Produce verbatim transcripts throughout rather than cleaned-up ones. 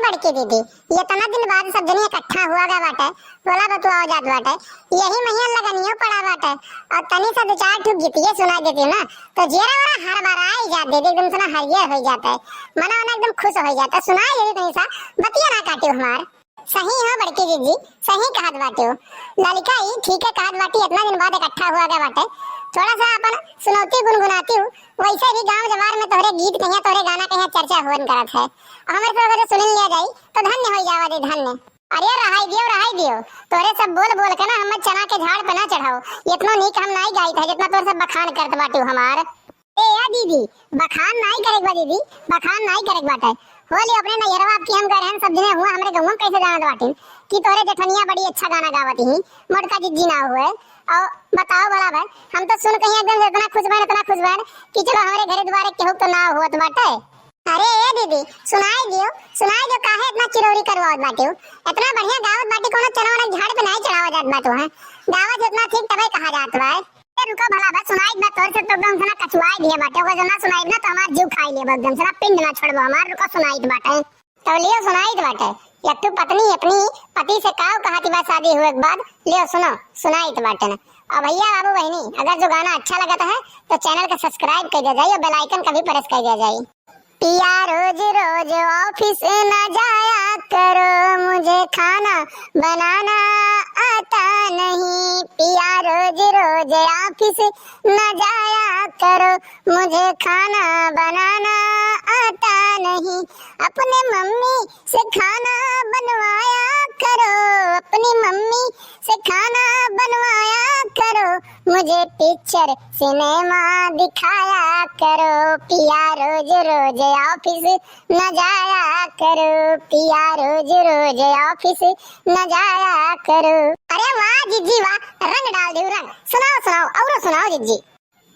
बड़की दीदी, एतना दिन बाद सब जनी इकट्ठा हुआ गए बाटे, बोला बतुआवा जात बाटे, यही महिया लगनियो पड़ा बाटे, और तनी सा दो चार ठो गीतिये सुनाइ देतिउ ना, तो जियरा वरा हरबराइ जात दीदी, एकदम से ना हरियर होइ जात है, मना वना एकदम खुश होइ जात है। सुनाइ देतिउ तनी सा, बतिया ना काटिउ हमार। सही हो बड़की जीजी, सही कहत बाटिउ। ललिका ई ठीके कहत बाटी, एतना दिन बाद इकट्ठा हुआ गए बाटे। थोड़ा सा अपन सुनौती गुनगुनातिउ, वैसे भी गाँव जवार में तोहरे गीत कहिया, तोहरे गाना कहिया चर्चा होन करत है। और हमरे सब अगर सुनिन लिया जाई, तो धन्य होइ जावा दे, धन्य। अरे रहाई दियो, रहाई दियो। तोहरे सब बोल बोल के ना हमें चना के झाड़ पे ना चढ़ाओ। एतनो नीक हम नाई गाइत है, जेतना तोहरे सब बखान करत बाटिउ हमार। ए या दीदी, बखान नाई करेक बा दीदी, बखान नाई करेक बाटे। होली अपने नैहरवा आपकी हम गए रहन, सब जने हुआ हमरे गौवा कैसे जानत बाटिन कि तोहरे जेठनिया बड़ी अच्छा गाना गावत ही, मोटका जिज्जी ना हुए। और बताओ बड़ा भाई, हम तो सुन कहीं एकदम से इतना खुश भएन, इतना खुश भएन कि चलो हमरे घरे दुआरे केहू तो ना होत बाटे। अरे ए दीदी, सुनाई दियो, सुनाई दियो, काहे इतना चिरौरी करवावत बाटिउ? इतना बढ़िया गावत बाटी, कोनो चना वना झाड़ पे नाई चढ़ावा जात बाटू है। गावत इतना ठीक तबे कहा जात बा। ए, रुको भला बा, सुनाइत बा, तोर से तो एकदम से ना कचुआई दिए बाटे, ओकर जो ना सुनाइत ना तो हमार जीव खाई लेबो एकदम से ना, पिंड ना छोड़बो हमार, रुको सुनाइत बाटे। तो लियो सुनाइत बाटे, एक ठो पत्नी अपनी पति से काव कहती बा शादी हुए के बाद, लियो सुनो, सुनाइत बाटे ना। और भैया बाबू बहनी, अगर जो गाना अच्छा लगता है तो channel का subscribe कर दिया जाए और bell icon का भी press कर दिया जाए। पिया रोज रोज office न जाया करो, मुझे खाना बनाना आता नहीं। पिया रोज रोज office न जाया करो, मुझे खाना बनाना आता नहीं। अपने मम्मी से खाना बनवाया करो, अपनी मम्मी से खाना बनवाया करो, मुझे picture cinema दिखाया करो। पिया रोज रोज office न जाया करो, पिया रोज रोज office न जाया करो। अरे वाह जिज्जी वाह, रंग डाल दियो रंग। सुनाओ सुनाओ, औरो सुनाओ जिज्जी।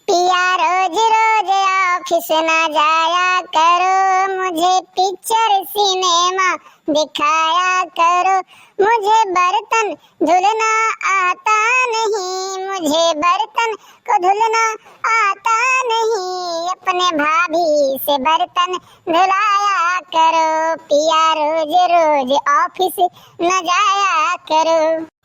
पिया रोज रोज office न जाया करो, मुझे picture cinema दिखाया करो, मुझे बर्तन धुलना आता नहीं, मुझे बर्तन को धुलना आता नहीं, अपने भाभी से बर्तन धुलाया करो। पिया रोज रोज office न जाया करो।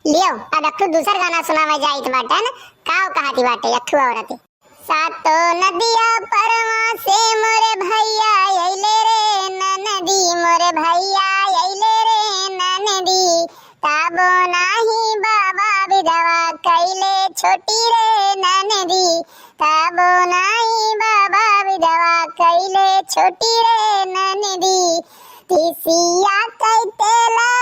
लियो, अब एक ठो दूसर गाना सुनावे जाइत बाटन, काव कहती बाटे, एक ठो औरत। सातों नदिया परवा से मोरे भैया अइले रे ननदी, मोरे भैया अइले रे ननदी। ताबो नाही बाबा विधवा कइले छोटी रे ननदी, ताबो नाही बाबा विधवा कइले छोटी रे ननदी। तिसिया कइ तेलवा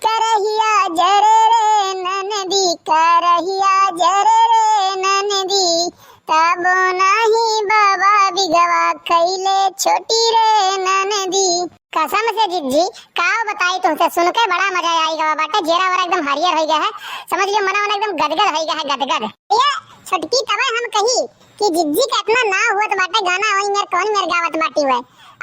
करहिया जरे रे ननदी, करहिया जरे रे ननदी, तबो नाही बाबा बिगवा खइले छोटी रे ननदी। कसम से जिज्जी, काव बताई तुमसे, सुन के बड़ा मजा आई गवा बाटे, जेरा वरा एकदम हरियर होइ गया है, समझ लियो मना वना एकदम गदगद होइ गया है, गदगद। ये छोटकी तबे हम कही कि जिज्जी का इतना नाव होत बाटे, गाना वही मेर कौन मेर गावत बाटी हुए।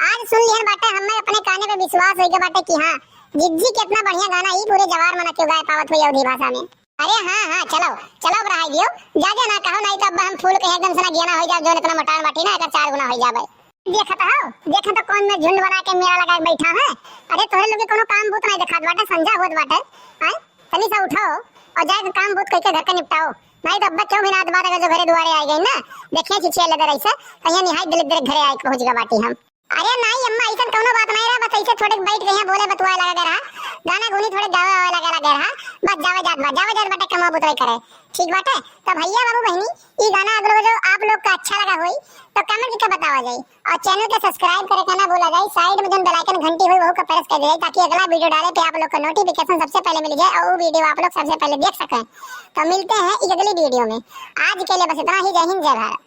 आज सुन लिहन बाटे, हमें अपने काने पे विश्वास होइ गया बाटे कि हाँ, जिज्जी के इतना बढ़िया गाना ई पूरे जवार मना क्यों गाए पावत हुई अवधी भाषा में। अरे हाँ, हाँ, चलो, चलो, अब रहाई दियो, जा, जा ना कहो, नहीं तो अब हम फूल कहीं एकदम से ना गियाना होइ जाब, जो इतना मोटान बाटी ना, एकर चार गुना होइ जाबे। देखत हो, देखत हो कौन में झुंड बना के मेला लगा के बैठा है। अरे तोहरे लोग के कोनो काम बूत नहीं देखात बाटे, संझा होत बाटे, हैं? तनी सा उठो और जाके काम बूत करके घर का निपटाओ, नहीं तो अब क्यों भी ना बात अगर जो घरे दुआरे आ गई ना, देखिए चिचिया लगे रही से, कहीं निहाई दलित दलित घरे आए पहुंच गए बाटी हम। अरे नाई अम्मा, ऐसन कौनो बात नहीं रहा, बस ऐसे थोड़े बैठ गए हैं, बोले बतुआए लगा के रहा, गाना गुनी थोड़े गावे वावे लगा लगा रहा, बस जावे जात बा, जावे जात बाटे कमा बुतवाई करे, ठीक बाटे। तो भैया बाबू बहनी, ई गाना अगर जो आप लोग का अच्छा लगा होई तो comment करके बतावा जाई, और channel के subscribe करे के ना भूला जाई, side में जौन bell icon घंटी होई वहू का press कर दे जाई, ताकि अगला video डाले पे आप लोग का notification सबसे पहले मिल जाए और वो video आप लोग सबसे पहले देख सकें। तो मिलते हैं एक अगली video में, आज के लिए बस इतना ही। जय हिंद, जय भारत।